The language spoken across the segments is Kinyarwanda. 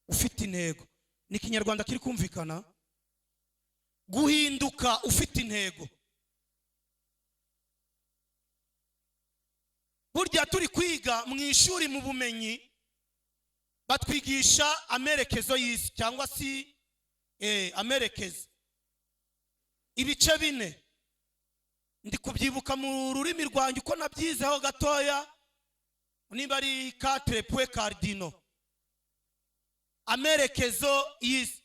Ufite intego. Ni Ikinyarwanda kiri kumvikana? Guhinduka ufite intego. Burya turi kwiga mu ishuri, mu bumenyi, batwigisha amerekezo y'isi, cyangwa se amerekezo, ibice bine. Ndi kubyibuka mu rurimi rwanjye uko nabyizeho gatoya, niba ari quatre points cardinaux, amerekezo y'isi.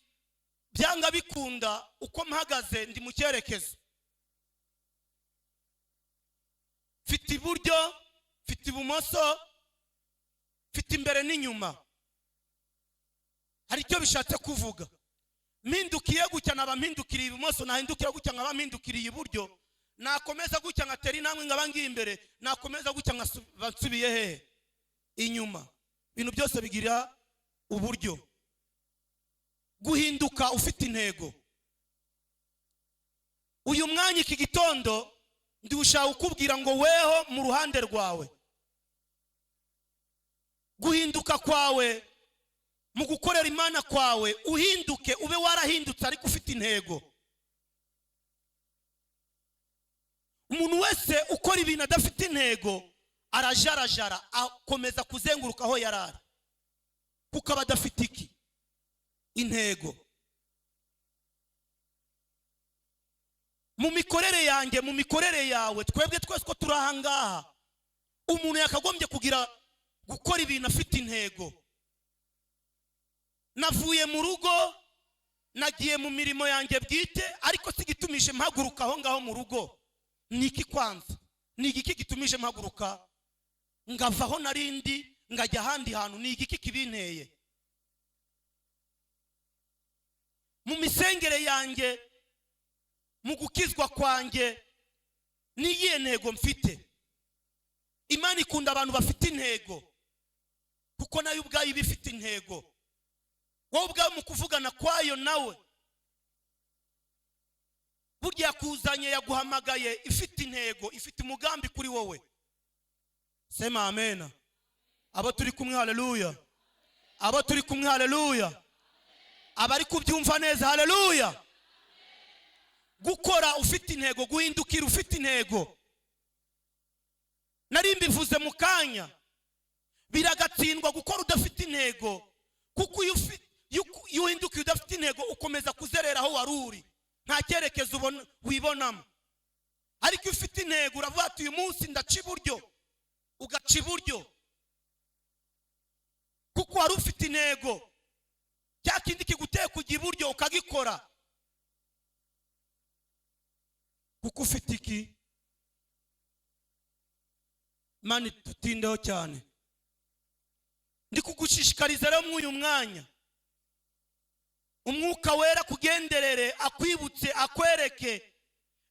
Byanga bikunda, uko mpagaze ndi mu cyerekezo: mfite iburyo, mfite ibumoso, mfite imbere n'inyuma. Hari icyo bishatse kuvuga. Mpindukiye gutya naba mpindukiriye ibumoso, nahindukira gutya nkaba mpindukiriye iburyo, nakomeza gutya ngatera intambwe nkaba ngiye imbere, nakomeza gutya nkaba nsubiye hehe? Inyuma. Ibintu byose bigira uburyo. Guhinduka ufite intego. Uyu mwanya, iki gitondo, ndibushaka kukubwira ngo weho mu ruhande rwawe, guhinduka kwawe mu gukorera Imana kwawe, uhinduke ube warahindutse ariko ufite intego. Umuntu wese ukora ibintu adafite intego arajarajara, akomeza kuzenguruka aho yari ari, kuko aba adafite iki? Intego. Mu mikorere yanjye, mu mikorere yawe, twebwe twese ko turi aha ngaha, umuntu yakagombye kugira gukora ibintu afite intego. Navuye mu rugo, nagiye mu mirimo yanjye bwite, ariko si igitumije mpaguruka aho ngaho mu rugo ni iki? Kwanza ni igiki gitumije mpaguruka ngava aho narindi ngajya ahandi hantu? Ni igiki kibinteye? Mu misengere yanjye, mu gukizwa kwanjye, ni iyihe ntego mfite? Imana ikunda abantu bafite intego, kuko nayo ubwayo iba ifite intego. Wowe ubwawe mu kuvugana kwayo nawe, burya yakuzanye, yaguhamagaye ifite intego, ifite umugambi kuri wowe. Sema amena. Abo turi kumwe, haleluya! Abo turi kumwe, haleluya! Abari kubyumva neza, haleluya! Gukora ufite intego, guhindukira ufite intego. Nari mbivuze mu kanya, biragatsindwa gukora udafite intego, kuko iyo uhindukiye udafite intego ukomeza kuzerera aho wari uri, nta cyerekezo ubona wibonamo. Ariko iyo ufite intego uravuga ati: "Uyu munsi ndaca iburyo", ugaca iburyo kuko wari ufite intego. Cya kindi kiguteye kujya iburyo ukagikora kuko ufite iki? Mani tutindeho cyane. Ndi kugushishikariza rero muri uyu mwanya, Umwuka Wera kugenderere, akwibutse, akwereke: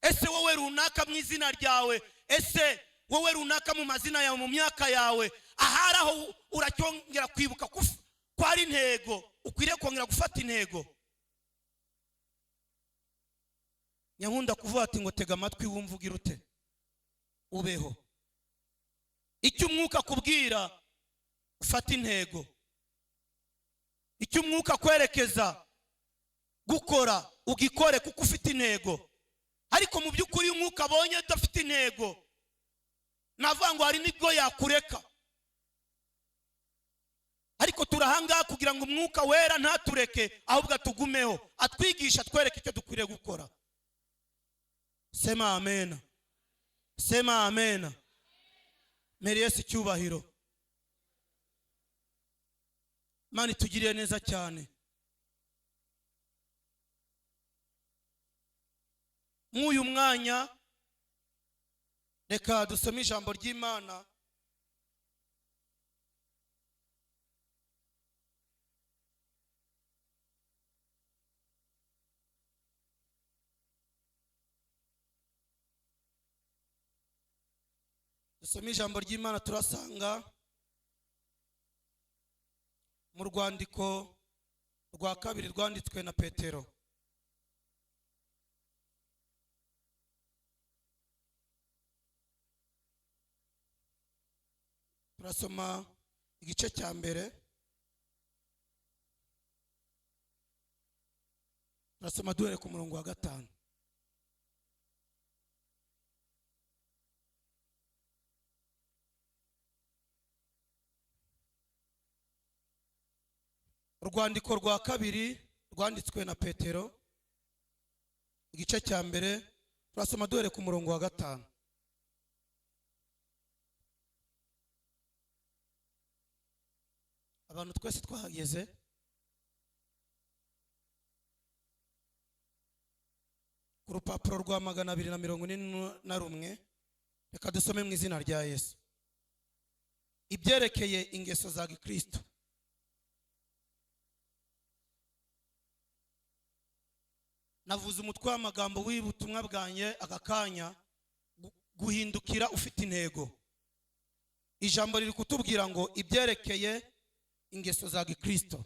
ese wowe runaka mu izina ryawe, ese wowe runaka mu mazina yawe, mu myaka yawe, ahari aho uracyongera kwibuka ko hari intego, ukwiriye kongera gufata intego? Nyankunda kuvuga ati ngo tega amatwi wumve, ugira ute? Ubeho. Icyo Umwuka akubwira, ufata intego. Icyo Umwuka akwerekeza gukora, ugikore kuko ufite intego. Ariko mu by'ukuri, iyo Umwuka abonye udafite intego, navuga ngo hari nibwo yakureka. Ariko turahangaha kugira ngo Umwuka Wera ntatureke, ahubwo atugumeho, atwigisha, atwereke icyo dukwiriye gukora. Sema amena, sema amena. Mere Yesu icyubahiro. Imana itugiriye neza cyane. Mw'uyu mwanya reka dusome ijambo ry'Imana. Dusome ijambo ry'Imana, turasanga mu rwandiko rwa kabiri rwanditswe na Petero. Turasoma igice cya mbere. Turasoma duhere ku murongo wa 5. Urwandiko rwa kabiri rwanditswe na Petero, igice cya 1, turasoma duhere ku murongo wa 5. Abantu twese twahageze. Ku rupapuro rwa 241, reka dusome mu izina rya Yesu. Ibyerekeye ingeso za Gikristo. Navuze umutwe w'amagambo w'ubutumwa bwanjye aka kanya, guhindukira ufite intego. Ijambo riri kutubwira ngo ibyerekeye ingeso za Gikristo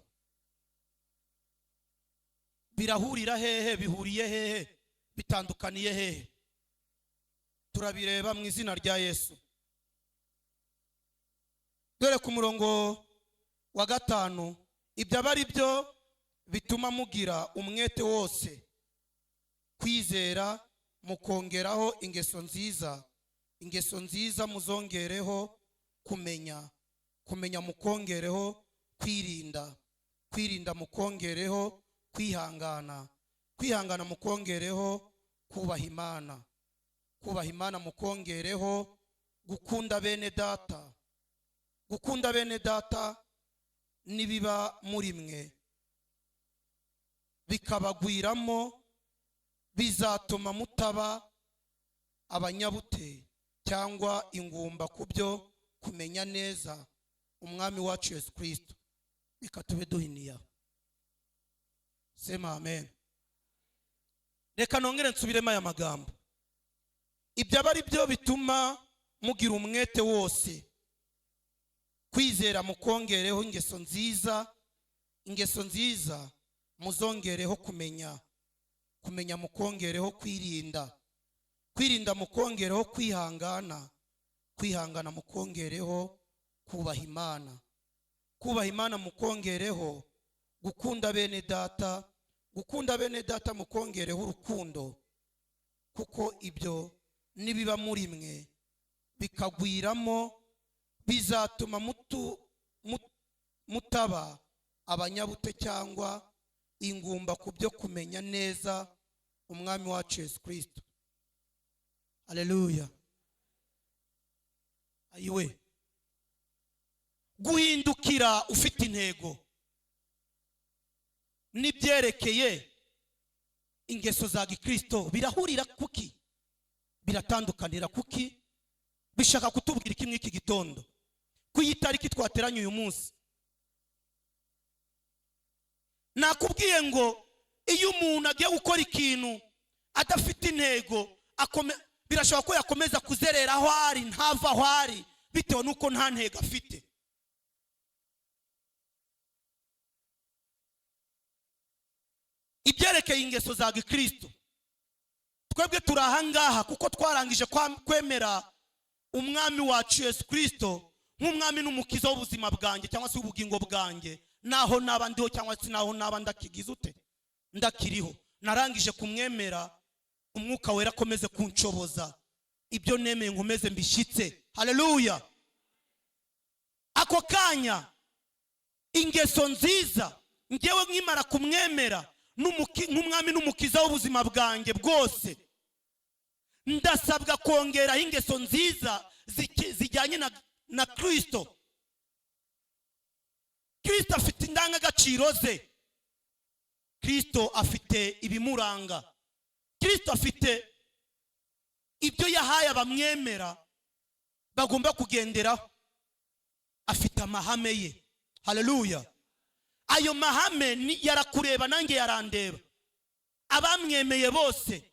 birahurira hehe, bihuriye hehe, bitandukaniye hehe? Turabireba mu izina rya Yesu. Dore ku murongo wa 5, ibyo aba ari byo bituma mugira umwete wose kwizera, mukongeraho ingeso nziza, ingeso nziza muzongereho kumenya, kumenya mukongereho kwirinda, kwirinda mukongereho kwihangana, kwihangana mukongereho kubaha Imana, kubaha Imana mukongereho gukunda bene data, gukunda bene data nibiba muri mwe bikabagwiramo, bizatuma mutaba abanyabute cyangwa ingumba kubyo kumenya neza umwami wacu Yesu Kristo. Reka tube duhiniya. Sema amen. Reka nongere nsubiremo aya magambo. Ibyo aba ari byo bituma mugira umwete wose kwizera, mukongereho ingeso nziza, ingeso nziza muzongereho kumenya, kumenya mukongereho kwirinda, kwirinda mukongereho kwihangana, kwihangana mukongereho kubaha Imana, kubaha Imana mukongereho gukunda bene data, gukunda bene data mukongereho urukundo, kuko ibyo nibiba muri mwe bikagwiramo, bizatuma mutaba abanyabute cyangwa ingumba ku byo kumenya neza umwami wacu Yesu Kristo. Haleluya. Ayiwe, guhindukira ufite intego n'ibyerekeye ingeso za Gikristo birahurira kuki? Biratandukanira kuki? Bishaka kutubwira iki mw'iki gitondo ku iyi tariki twateranye uyu munsi? Nakubwiye ngo iyo umuntu agiye gukora ikintu adafite intego, birashoboka ko yakomeza kuzerera aho ari, ntava aho ari, bitewe n'uko nta ntego afite. Ibyerekeye ingeso za Gikristo, twebwe turi aha ngaha kuko twarangije kwemera umwami wacu Yesu Kristo nk'umwami n'umukiza w'ubuzima bwanjye cyangwa se w'ubugingo bwanjye, naho naba ndiho cyangwa se naho naba ndakigize ute, ndakiriho. Narangije kumwemera, umwuka wera akomeze kunshoboza ibyo nemeye nkomeze mbishyitse. Haleluya. Ako kanya ingeso nziza ngewe nkimara kumwemera nk'umwami n'umukiza w'ubuzima bwanjye bwose, ndasabwa kongeraho ingeso nziza zijyanye na Kristo. Kristo afite indangagaciro ze, Kristo afite ibimuranga, Kristo afite ibyo yahaye abamwemera bagomba kugenderaho, afite amahame ye. Haleluya. Ayo mahame yarakureba nanjye yarandeba. Abamwemeye bose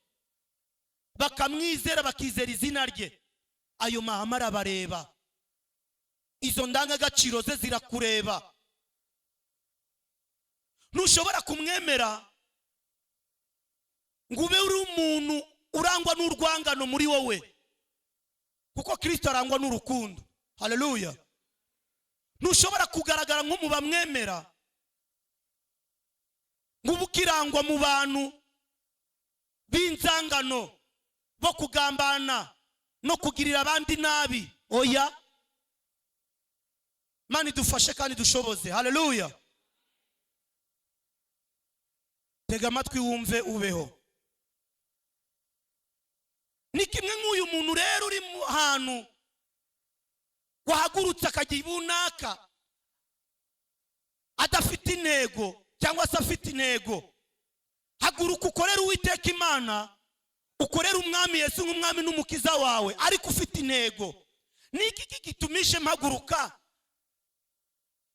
bakamwizera, bakizera izina rye, ayo mahame arabareba. Izo ndangagaciro ze zirakureba. Ntushobora kumwemera ngo ube uri umuntu urangwa n'urwangano muri wowe, kuko Kristo arangwa n'urukundo. Haleluya. Ntushobora kugaragara nk'umu bamwemera Ngo uba ukirangwa mu bantu b'inzangano, bo kugambana no kugirira abandi nabi. Oya, Mana idufashe kandi dushoboze. Haleluya! Tega amatwi wumve, ubeho. Ni kimwe nk'uyu muntu rero uri mu hantu wahagurutse akajya ibunaka adafite intego cyangwa se afite intego. Haguruka ukorere Uwiteka Imana, ukorere Umwami Yesu nk'Umwami n'Umukiza wawe, ariko ufite intego. Ni iki gitumije mpaguruka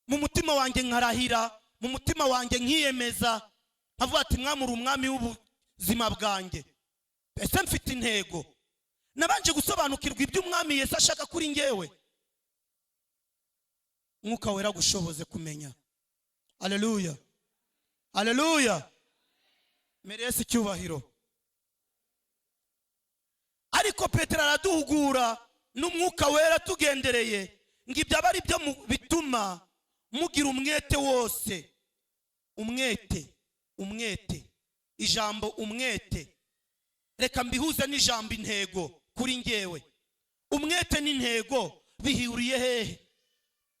mu mutima wanjye, nkarahira mu mutima wanjye, nkiyemeza, nkavuga ati: "Mwami, uri Umwami w'ubuzima bwanjye"? Ese mfite intego? Nabanje gusobanukirwa ibyo Umwami Yesu ashaka kuri ngewe? Mwuka Wera gushoboze kumenya. Aleluya, aleluya! Mbere Yesu icyubahiro. Ariko Petero araduhugura n'Umwuka Wera tugendereye, ngo ibyo aba ari byo bituma mugira umwete wose. Umwete, umwete, ijambo umwete, reka mbihuze n'ijambo intego. Kuri ngewe, umwete n'intego bihuriye hehe?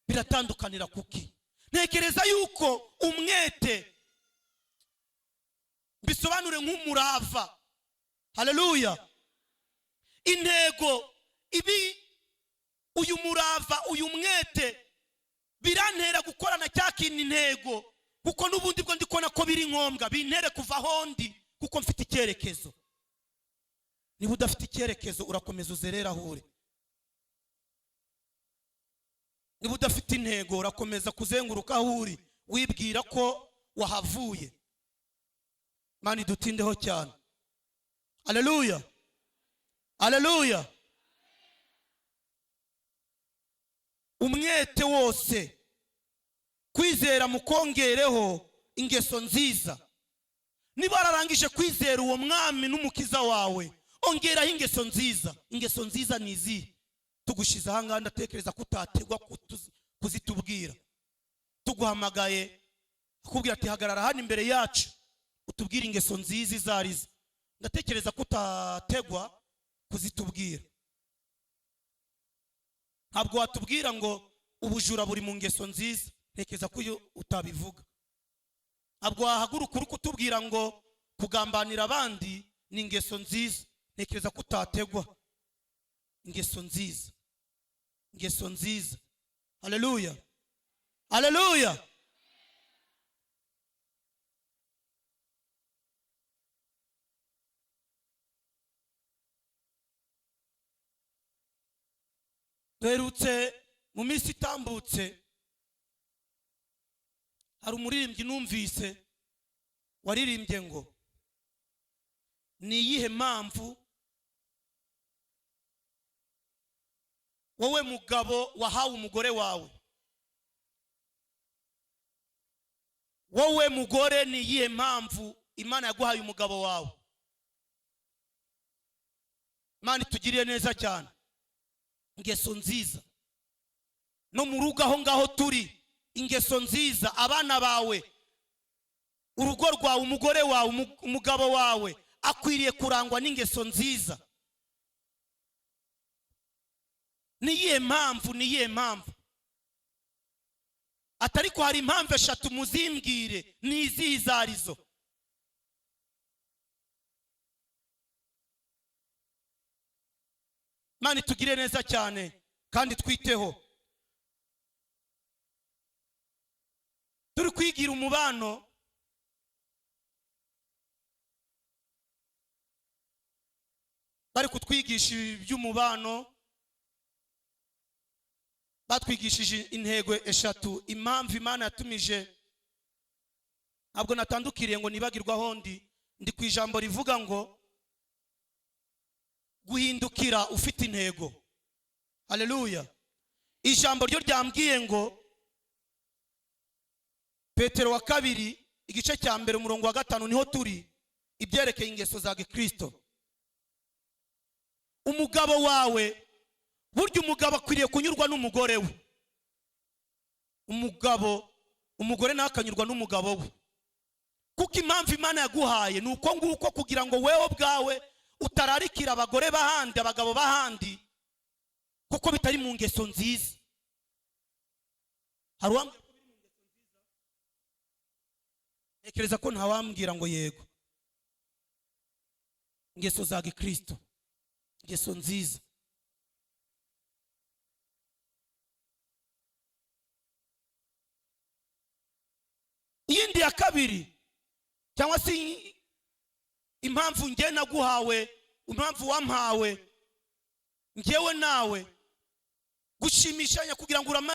Biratandukanira kuki? Ntekereza yuko umwete, mbisobanure nk'umurava. Haleluya! Intego ibi, uyu murava, uyu mwete birantera gukorana cya kintu intego, kuko n'ubundi bwo ndi kubona ko biri ngombwa, bintere kuva aho ndi kuko mfite icyerekezo. Niba udafite icyerekezo, urakomeza uzerera aho uri. Niba udafite intego, urakomeza kuzenguruka aho uri wibwira ko wahavuye. Mani dutindeho cyane. Aleluya, aleluya! Umwete wose, kwizera mukongereho ingeso nziza. Niba wararangije kwizera uwo Mwami n'Umukiza wawe, ongeraho ingeso nziza. Ingeso nziza ni izihe? Tugushize ahangaha, ndatekereza ko utategwa kuzitubwira. Tuguhamagaye akubwira ati: "Hagarara hano imbere yacu utubwire ingeso nziza izo arizo," ndatekereza ko utategwa kuzitubwira. Ntabwo watubwira ngo ubujura buri mu ngeso nziza. Ntekereza ko iyo utabivuga. Ntabwo wahaguruka uri kutubwira ngo kugambanira abandi ni ingeso nziza. Ntekereza ko utategwa. Ingeso nziza, ingeso nziza. Haleluya, haleluya! Duherutse mu minsi itambutse, hari umuririmbyi numvise waririmbye ngo: "Ni iyihe mpamvu wowe mugabo wahawe umugore wawe? Wowe mugore, ni iyihe mpamvu Imana yaguhaye umugabo wawe?" Imana itugiriye neza cyane. Ingeso nziza no mu rugo aho ngaho turi, ingeso nziza, abana bawe, urugo rwawe, umugore wawe, umugabo wawe akwiriye kurangwa n'ingeso nziza. Ni iyihe mpamvu? Ni iyihe mpamvu? Atari ko hari impamvu eshatu, muzimbwire, ni izihe izo arizo? Imana itugire neza cyane kandi twiteho. Turi kwigira umubano, bari kutwigisha iby'umubano, batwigishije intego eshatu, impamvu Imana yatumije. Ntabwo natandukiriye ngo nibagirwe aho ndi ku ijambo rivuga ngo guhindukira ufite intego. Haleluya! Ijambo ryo ryambwiye ngo Petero wa kabiri, igice cya mbere, umurongo wa 5, niho turi, ibyerekeye ingeso za gikristo. Umugabo wawe, burya umugabo akwiriye kunyurwa n'umugore we, umugore nawe akanyurwa n'umugabo we. Kuko impamvu Imana yaguhaye ni uko nguko, kugira ngo wewe ubwawe utararikira abagore b'ahandi, abagabo b'ahandi, kuko bitari mu ngeso nziza. Hari uwambwira ko biri mu ngeso nziza? Ntekereza ko ntawambwira ngo yego. Ingeso za gikristo, ingeso nziza. Iyindi ya kabiri, cyangwa se impamvu njye naguhawe, impamvu wampawe, njyewe nawe, gushimishanya kugira ngo urama.